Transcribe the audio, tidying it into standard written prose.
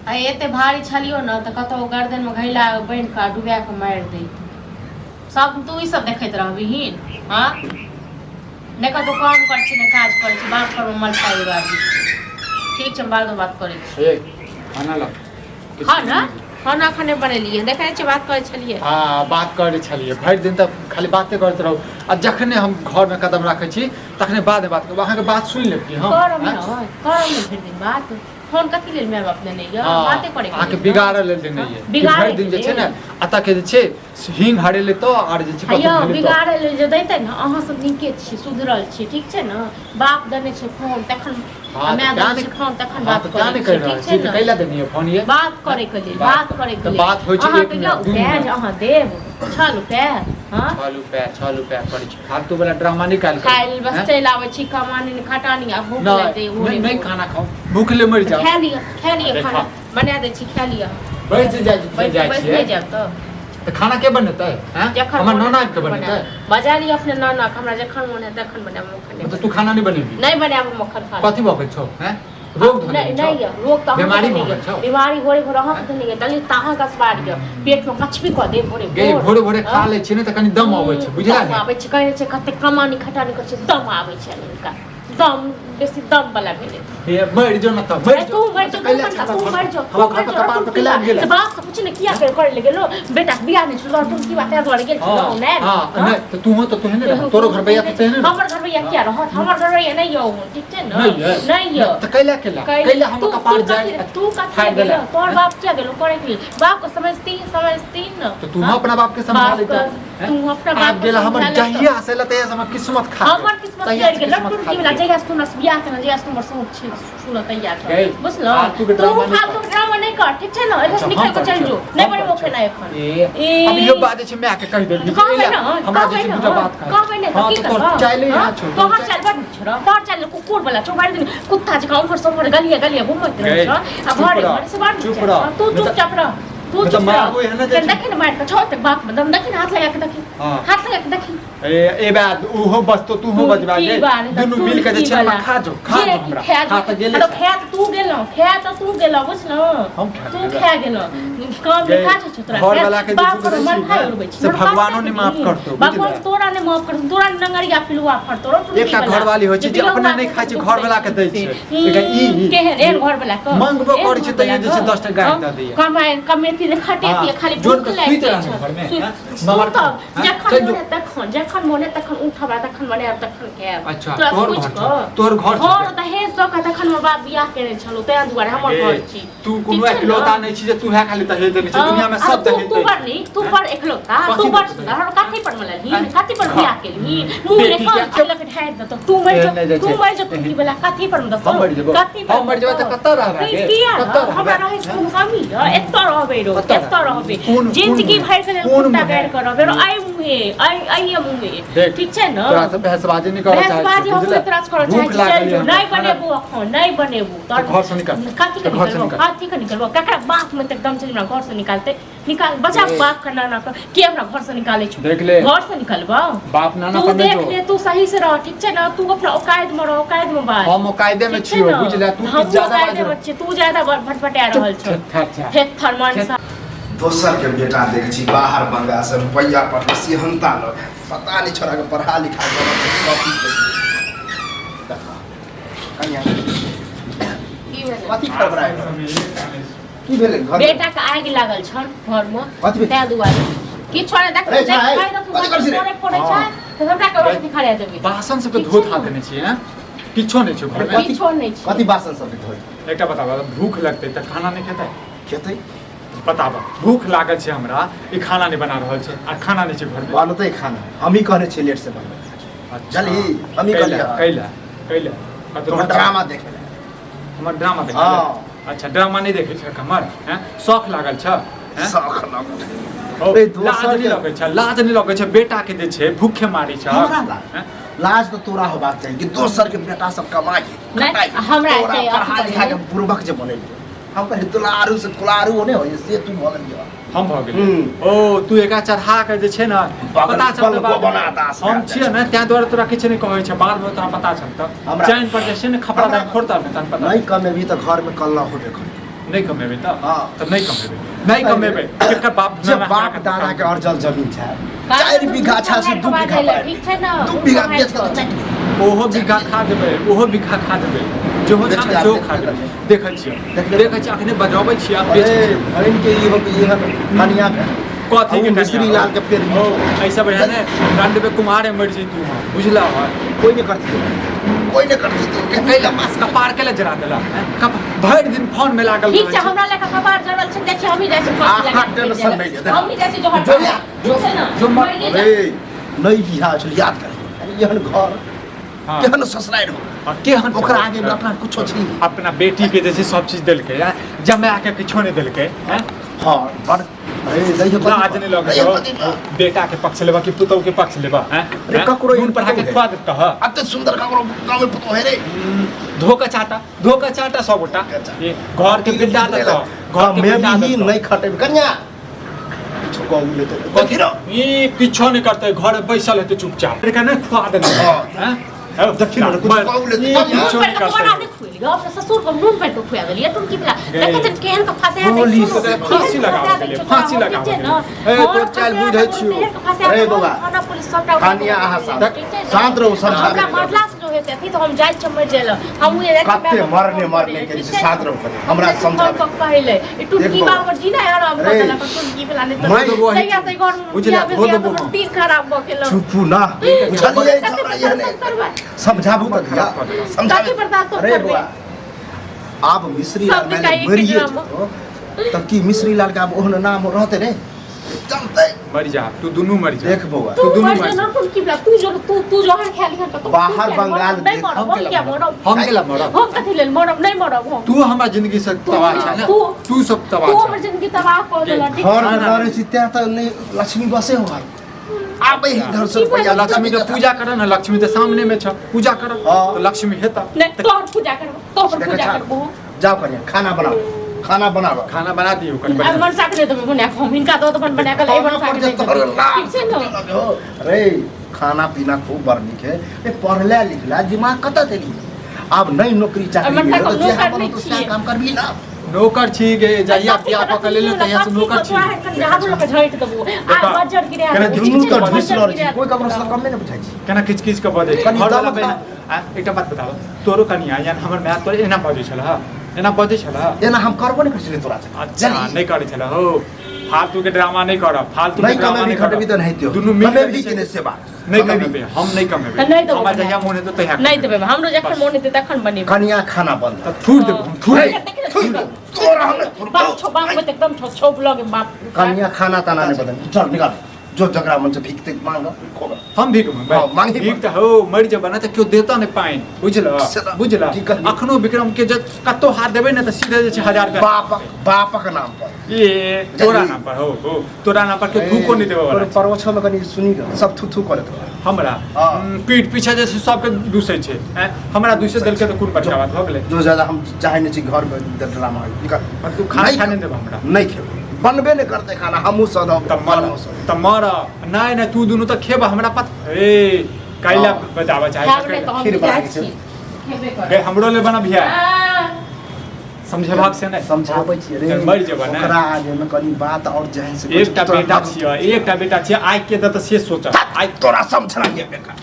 आ एते भारी छलियो ने तऽ कतौ गर्दन में घैला बान्हि कऽ डुबा कऽ मारि दैत सब। तू ई सब देखैत रहबिहीन? हँ, नहि कतौ काम करै छी, नहि काज करै छी, बाप पर मलखाइ उड़ाबी। ठीक छै, हम बादमे बात करै छी। ए, खाना ला। खाना? खाना एखन नहि बनेलियै, देखै छियै बात करै छलियै। हँ, बात करै छलियै। भरि दिन तऽ खाली बाते करैत रहू आ जखने हम घरमे कदम राखै छी तखने बादमे बात करब। अहाँके बात सुनि लेब की हम? करब ने। आँय? करब ने भरि दिन बात। फोन कथी लेल माय बाप देने यऽ? हँ, बाते करे के अहाँके लेल ने? बिगाड़ऽ लेल देने यऽ कि बिगाड़ै भरि दिन के जे छै ने लेल? एतऽ के जे छै से हींग हरेले तऽ आर जे छै कतौ यौ भेलै तऽ बिगाड़ै लेल जे दैतै ने, अहाँ सब नीके छी, सुधरल छी, ठीक छै ने? बाप देने छै फोन तखन हँ, आ माय तऽ देने तें छै फोन तखन हँ, बात तऽ करै तें ने छी, कहि ठीक रहल छै छी तऽ ने? कैला देने यऽ फोन ये? बात करे के लेल, बात बात करे के तऽ लेल। बात होइ छै अहाँ एक के मिनट, यौ दू उपाय मिनट। जे अहाँ देब छल उपाय? हँ, छल रुपया करै छी, फालतू वाला ड्रामा निकालि कऽ खाय लेल बस हैं? चलि आबै छी, कमानी नहि खटानी आ भूख नहि लागि जाइए नहि भोरे नहि भोर। खाना खाउ, भूखले मरि तऽ जाउ। खाय लिअ, खाय लिअ। देखा। खाना बना दै छी, खा लिअ। बैस जाइ बैस जाइ बैस छियै नहि जायब तऽ? तऽ खाना के बनेतै? हैं? जखन हमर मोन नाना हैत के तखन बनेतै? बनायब। बजा लिअ अपने नाना के, हमरा जखन मोन हैत तखन बनायब, हम एखन नहि मतलब तू खाना नहि बनेबही? नहि बनायब हम एखन खाना। कथी भऽ गेल छौ? हैं, रोग धऽ नहि लेने छौ? नहि यऽ रोग तऽ अहाँके बीमारी नहि भऽ यऽ। गेल छौ? बीमारी भोरे भोरे अहाँके तऽ नहि यऽ, दलित तऽ अहाँके असबार यऽ, पेटमे कछबी कऽ देब भोरे गे भोर। भोरे भोरे खा हँ? लै छियै ने तऽ कनि दम अबै छै, बुझला दम ने? आबै छै, कहै छै कते कमानी खटानी करै छै, दम आबै छै हिनका, दम बेसी दम वाला भेलै। हे, मरि जो ने तऽ मरि अरे जो। तू मरि जो, तऽ कैला तू छाता तू घर मरि जो, हमरा तू घर मरि पर जो, कपार तू पर कैला आबि गेलै? तऽ बाप से पूछ ने, किया कर करे ले गेलो? बेटा के बियाह नहि छलो तुम की बात दुआरे गेल छलो हँ ने? हँ, नहि तऽ तूहो तऽ तेहने रह, तोरो घर भैया तऽ तेहने रह। हमर घर भैया किया रहत? हमर घर भैया नहि यौ, ठीक छै ने? नहि यै? नहि यौ। तऽ कैला केला कैला हमर तू कपार तू जाय तू कथी फाड़ि गेलो? देला? तोहर बाप किया गेलो करे के लेल? बाप के समझती, समझती ने। तऽ तू हाँ? अपना बाप के समझा बाप लेता। के- तू अपना बाप आब के गेला हमर समझा लेता। जहिया से लते हमर किस्मत खा गेल। हमर किस्मत तहिया जरि से गेल किस्मत टुटकी खा वाला गेल। जहिया से तू हमरा से बियाह केने, जहिया से हमर सोच छै सुनऽ तैयार छ। गई, बुझलौ? फालतू के तू ड्रामा नहि फालतू के ड्रामा नहि कर, ठीक छै ने? एतऽ से अच्छा, निकलि हम कऽ करै चलि छियौ, जो, नहि हम बनेबो करै छियौ। खेनाइ एखन। ए, ए, अब इहो बात जे छै माय के कहि देबही। तऽ कहबै ने, हमरा जे कहबै छै ने, दूटा बात कह। कहबै ने तऽ हँ की तऽ तोहर करबह? चाइले हँ? यहाँ छौ। तोहर चालि बड़ नीक छौ, तोहर चालि कुकुर वाला छौ, भरि दिन कुत्ता जकाँ उम्हर से उम्हर गलिये गलिये घुमैत रहै गई, छौ आ चुप घरे रह, घरे से बड़ नीक चुप चालि रह। छौ। तू नहि तऽ- चुपचाप रह, तू नहि तऽ चुप रह। मारबो एहने जे कनि छै। देखी ने मारि कऽ छौ तक बाप में दम, देखी ने हाथ लगा के देखी, हँ। हाथ लगा के देखी। ए ए बा उहो बचतो, तूहो बजबा की गे। बात है, दुनू मिल के जे छै हमरा खा जो, खा जे जो कि हमरा। खा खा तऽ गेले अरे छै। खा तऽ तू गेलौ, खा तऽ तू गेलौ, बुझलौ? हम खा तू गेलौ। खा गेलौ, काम गे, नहि काज छै तोरा। घरवला के जे बाप दुख पर दै मन छी खाइ ने, उड़बै छी। से भगवानो नहि माफ करतौ, भगवान बुझले? तोरा नहि माफ करतौ, तोरा नंगरिया पिलुआ फड़तौ रो टुनकी एकटा वाला। घरवाली होइ छै जे पिलुआ अपने नहि के खाइ छै, दुख घरवला के दै छै। एकटा ई केहन एहन घरवला के मंगबो एहन करै छै तैयो जे छै घरवला के? 10 टा गारि दऽ दैए। कमाइ कमेती नहि खटेती, हँ, खाली जोर भूख के लागि सुति जाइ रहै छै। घरमे, सुति- हँ? ममर सुतब, हँ? जखन चलि मोन जो। हैत तखन, जखन मोन हैत तखन उठब आ तखन बनायब तखन खायब। अच्छा, तोरा से तोहर पूछि घर छौ, कऽ? तोहर घर छौ। घर दहेज दऽ कऽ तखन हमर बाप बियाह केने छलौ, ताहि दुआरे हमर गे, घर छी। तू ठीक कोनो छै ने? इकलौता नहि छी जे तू है खाली दहेज देने छी, हँ, दुनिया में आ सब तू दहेज तू दै बड़ छै। नीक, तू बड़ एकलौता, कथी तू बड़ देतौ? सुंदर, हमरा कथी पर मललही, आँय? कथी पर हँ। बियाह केलही? मुँह ने बेटी कान के- चिलक ढारि देतौ, तू मरि एहन जो, नहि जाइ तू छै। मरि जो टुटकी वाला, कथी पर देतौ? हम मरि जेबौ। कथी पर हम मरि जेबै तऽ देतौ? कतऽ रहबै गे? किया कतऽ रहब? हमरा रहबै? रहै के कोनो कमी यऽ? एतऽ रहबै रो, कतऽ एतऽ रहबै। कोन- कोन जिंदगी मुँहे? भरि के लेल कोन कुत्ता मुँहे? गाड़ि कऽ रहबै रो, आइ मुँहे, आइ आइये मुँहे। देख, ठीक छै ने? तोरा से बहसबाजी नहि करऽ चाहै छियै, बहसबाजी हम बुझले? तोरा से करऽ चाहै भूख छी, लागल चलि जो। यऽ नहि हमरा। बनेबो अखन, नहि बनेबो। तऽ घर से निकल। कथी के तऽ घर से निकलबो? निकल। कथी के निकलबो? ककरा बाप में तऽ एकदम छै जे हमरा घर से निकालतै? निकाल, बचा ए। बाप के नाना के, के हमरा घर से निकालै छौ? देख ले। घर से निकलबो? बाप नाना तू पर नहि देख जो। ले, तू सही से रह, ठीक छै ने? तू अपना औकात में रह, औकात में बाज। हम औकाते में ठीक छै छियौ, ने? बुझले? तू हमहूँ किछु ज्यादा औकाते बाजि में छियै, तू ज्यादा भटभटा रहल छौ। थेथर छै। थेथर मनसा। दोसर के बेटा देखै छी बाहर बंगा से रुपैआ पठबै सेहनता लग, पता नहि छोड़ा के पढ़ा लिखा के कथी देखा कनिया। की भेलै? कथी खड़बड़ाय की भेलै घर में? बेटा के आगि लागल छल घर में, कथी भेल? ताहि दुआरे किछो नहि देख। अरे छै, कथी करै छी रे? पड़ै पड़ै छै तऽ सबटा के रोटी खा देबै। बासन सबके ठीक धो छै धा ने? देने छियै, हैं? किछो नहि छै घरमे। कथी- किछो नहि छै। कथी बासन सब धोइ? एकटा बताबऽ, भूख लगतै तऽ खाना नहि खेतै? खेतै। बताबऽ, भूख लागल छै हमरा, ई खाना नहि बना रहल छै आ खाना नहि छै घरमे। बनतै खाना, हमही कहने छियै लेट से बनबै। अच्छा। जल्दी, हमही कैला, कहलियै। कैला कैला कतौ तोहर ड्रामा देखे ला। हमर ड्रामा देखे? हँ। अच्छा, ड्रामा नहि देखै छ हमर? हैं, शौख लागल छ? हैं? शौख लागल। ओ, रे, लाज दोसर नहि के- लगै छ? लाज नहि लगै छ बेटा के जे छै भूखे मारै छ? हमरा लाज? हैं? लाज तऽ तोरा होबाक चाही कि दोसर के बेटा सब कमाइ नहि, खटाइ, हमरा तोरा एते पढ़ा अथी लिखा के करै। बुड़बक जे बनेलियै। हम कहलियै दुलारू से कुलारू नहि होइए से तू भऽ गेलियै। हम भऽ गेलियै? हम्म। ओ तू एकरा चढ़ा के जे छै ने पता चलतै बल बाद में। बना दास हम भए छियै ने ताहि दुआरे तोरा किछु नहि कहै छै, बाद में तोरा पता चलतौ। हमरा- चैन पर जे छै ने खपड़ा हमरा- दाम फोड़तौ ने तहन पता। नहि कमेबही तऽ घरमे कल्ला होबे करतौ। नहि कमेबै तऽ हाँ। तऽ नहि कमेबै, नहि कमेबै। केकर बाप जे बाप दादा के अर्जल जमीन छै, 4 बीघा छै से 2 बीघा पाइ, ठीक छै ने? 2 बीघा बेच के तऽ चाटि लेबै। ओहो बीघा खा देबै, ओहो बीघा खा देबै, जेहो छै ने सेहो खा देबै। देखै छियै, देखै छियै, अखने बजबै छियै आ बेचै अरे छियै। बहिन के ई हो ई कनिया के कथी के? मिश्री लाल के पेड़। ओ ऐसा बढ़िया ने रंडबे कुमारे मर जैतू हम, बुझला हन? कोई नहीं करती, कोई नहीं करती। कैला कपार के जरा देला भरि दिन फोन में लागल ठीक छै। रहै छै। हमरा लए कपार जरल छै, देखिए हमही जाइ छी फांसी आहा, लगा के टेंशन मरि नहि जायब। ले। हमही जाइ छी जोहर जो या, ठीक छै ने? जो मरिए अरे जायब। नहीं बियाह छल, याद कर, अरे एहन घर हाँ। केहन ससुरारि हो। आ केहन ओकरा आगे में अपना कुछो छी। अपना बेटी के जैसे सब चीज देलकै हैं, जमा के किछो नहि देलकै हैं। हाँ, बड़ अरे दैहो कथी लाज पर? नहि लगै दैहो हो कथी पर? बेटा के पक्ष लेबा कि पुतहु के पक्ष लेबा हैं? अरे हैं? ककरो नून पढ़ा के पुतहु खुआ देता है। अते सुंदर ककरो गाँव में पुतोह है रे? धोखा चाटा, धोखा चाटा सब गोटा। चाटा। ये घर के बिल्डा देता, घर के मैं बिल्डा भी देता। नहीं खटेब कन्या, किछो कहू ले तो कथी ई किछो नहि करतै, घर में बैसल हेतै चुपचाप, एकरा नहि खुआ देने हाँ। हैं? देखी ने, कुछ कहू ले ई तो। हम नून किछो पर नहि के तोरा करतै। नहि खुएलियौ, अपना ससुर के नून पर के खुआ देलियै। तुम की भेला? गए। देखै छियै केहन के फंसा दै गोली छौ। से फांसी लगाबऽ के लिए, फांसी लगाबऽ के लिए। ए, तोर चालि बुझै छियौ। अरे बौआ, कनिया अहाँ शांत शांत रहू, समझा। हमरा मरला से जो हेतै अथी तऽ हम जाइ छियै मरि जाइ लए। हमहूँ जाइ छियै। कते मरने मरने के छै, शांत रहू कनि, हमरा समझा। पहिले ई टुटकी देख बौआ। बा हमर जीना हराम कऽ अरे, देलक। टुटकी वाला नहि मैं- तऽ तहिया से घर मे बुझलियै, बियाह धो भेल देबो हमर हम। दिन खराब भऽ गेल। चुपू ना, बुझलियै? हमरा एहने समझाबू तऽ धिया समझाबू। कथी बर्दाश्त अरे करबै? बौआ, आब मिश्री लाल सब मानि दिनका ले एक मरिए ड्रामा। जेतौ तब की मिश्री लाल के आब ओहन नाम रहतै रे? चलतै। मरि जा तू, दुनू मरि जा। देख बौआ। तू तू दुनू मर मर जो ना टुटकी वाला, तू जो तू तू जहर खा लिहन तऽ तू बाहर किया बंगाल मरब? नहि मरब हम। देखब किया मरब? हम केला मरब? हम कथी लेल मरब? नहि मरब हम। तू हमरा जिंदगी से तबाह छै ने। तू सब तबाह तू छै। हमर जिंदगी तबाह कऽ देलह, ठीक घर छै? में डरे छी तें तऽ नहि लक्ष्मी बसे हो भाई, आबै है घर से रुपैआ। लक्ष्मी के पूजा कर ने, लक्ष्मी तऽ सामने में छ, पूजा कर हाँ। तऽ लक्ष्मी हेता। नहि, तोहर पूजा करबो, तोहर देखै पूजा छा? करबो। जाओ कन्या, खाना बनाओ, खाना बनाओ। खाना बना दियौ कनि आ बढ़िआँ। मनसा के नहि देबै बना कऽ हम, हिनका दऽ देबनि बना कऽ, एहि मनसा के नहि देबै, ठीक छै ने? अरे खाना पीना खूब बड़ नीक है। ए पढ़ला लिखला दिमाग कतऽ देली? आब नहीं नौकरी चाकरी मनसा मिलत के तऽ जेहा नौकर बनत नहि तऽ सएह छियै। काम करबी ना। नौकर छी गे, जहिया बियाह कऽ के लेले तहिया से नौकर छी। झाड़ू लऽ कऽ झटि देबो आ बज्जर गिरा केना देबो। दुनू ठीक छै तऽ ने? ढुसि बज्जर रहल छी, गिरा कोई ककरो से देबो। कमे नहि बुझाइ छी। केना किच किच के बजै छै कनि घरवाला। दम बहिन आ एकटा बात बताबऽ, तोरो कनिया यानी हमर माय तोरे एना बजै छल ह? एना बजै छल ह? एना हम करबो नहि करै छलियै तोरा से। अच्छा, नहि करै छल हो। फालतू के ड्रामा नहि करब, फालतू के नहीं ड्रामा कमेबी नहि खटेबी करब। तऽ नहीं दियौ। दुनू मिल कमेबी कि नहि सेवा? नहि कमेबी। कमेबै हम, नहि कमेबै। तऽ नहि देबो हमरा बना। जहिया मोन हेतौ तहिया नहि कमेबै। देबै, हमरो जखन बस। मोन हेतै तखन बनेबै। कनिया खाना बंद। तऽ थूर देबो हम, थूर हे, देबो। थूर देबो। तोरा हम नहि थूर बाप छौ, बाप में एकदम छौ छौ लगे बाप। कनिया खाना ताना नहीं बदल, चल निकाल जो जकरा मन से भीख तीख मांग खोगा। हम भीख मांगबै? हाँ, मांगही। भीख तऽ हो मरि जेबै ने तऽ केओ देता नहि पानि, बुझल? से तऽ बुझल? की कहलियै? अखनो विक्रम के जे कतौ हाथ देबै ने तऽ सीधे जे छै 1000 रुपया। बापक बापक नाम पर। ए तोरा नाम पर हो हो तोरा नाम पर केओ थूको नहि देबऽ वाला छै। परोछो में कनि सुनी के सब थू थू करत रहै। हमरा हाँ। पीठ पीछा जे छै सबके दूसै छै आँय? हमरा दूसै देलकै तऽ कोन बड़का बात भऽ गेलै? जो ज्यादा हम चाहे नहीं छी घर में ड्रामा होय। निकल। पर तू खाना नहीं खाने देबऽ हमरा? नहीं खेबै, बनबे नहीं करते खाना, हमहूँ सदब। तऽ मर, तऽ मर। नहि नहि, तू दुनू तऽ खेबऽ, हमरा पता ए कैला हाँ। बचाबऽ चाहै खायब छै नहि तऽ कैला? हम खीर जाइ बना के छी, खेबे गे करब। हमरो ले बनबिहे। आ, समझेबाक से नहि। समझाबै छियै रे। तऽ मरि जेबऽ ने। ओकरा आगे में कनि बात और जेहन से एकटा बेटा छियै, एकटा बेटा छियै, आइ के दऽ तऽ से सोचऽ आइ। तोरा समझना ये बेकार।